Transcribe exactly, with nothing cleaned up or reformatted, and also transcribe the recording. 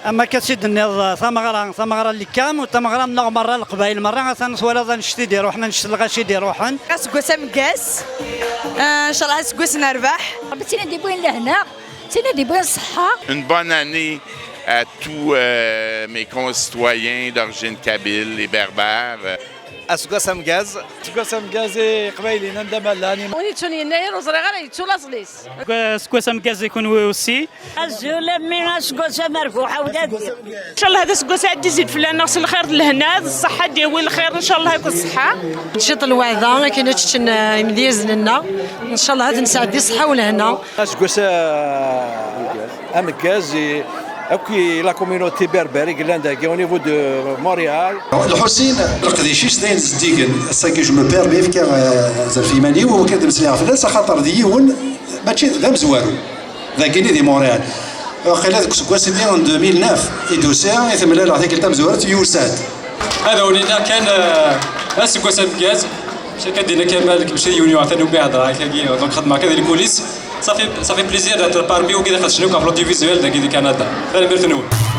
Am akka i d-tenniḍ, tameɣra, tameɣra n Lekkam u tameɣra-nneɣ merra, Leqbayel merra, atan twalaḍ annect i d-iruḥen, annect n lɣaci i d-iruḥen. Aseggas ameggaz, ah, ncallah aseggas n rrbeḥ. Ṛebbi d tin i d-iwwin lehna, d tin i d-iwwin ṣṣeḥḥa. Une bonne année à tous, euh, mes concitoyens d'origine kabyle et berbère. Aseggas ameggaz. Aseggas ameggaz i Iqbayliyen anda ma llan. Win yettun yennayer ur ẓriɣ ara yettu laẓ-is. Aseggas ameggaz i kunwi aussi. Azul a mmi, aseggas amerbuḥ a wladi. Ncallah ad aseggas ad d-izid fell-aneɣ s lxir d lehna d ṣṣeḥḥa, ad d-yawi lxir ncallah akked ṣṣeḥḥa. Tciṭ lweɛda akken ad ččen, eh, imedyazen-nneɣ. Ncallah ad nesɛeddi ṣṣeḥḥa u lehna. Aseggas, eh, ameggaz i akk i la communauté berbère i yellan dagi au niveau de Montréal. Lḥusin, leqdic-is d ayen zeddigen. Ass-agi, je me permets, fkiɣ, eh, azal f yiman-iw, wakken ad d-mmeslayeɣ fell-as, axaṭer d yiwen, mačči d amezwaru. Dagini di Montréal. Waqila deg useggas-nni n deux mille neuf i d-usiɣ, i temlaleɣ tikkelt tamezwarut, yusa-d. Ad awen-iniɣ kan, eh, aseggas ameggaz. Mačči akka d-yenna Kamal, mačči d yiwen yuɣen tanumi hedreɣ akkagi, donc xedmeɣ akka di lkulis. Ça fait, ça fait plaisir d'être parmi wigi d iqedcen akk ɣef l'audiovisuel dagi di Canada. Tanemmirt-nwen.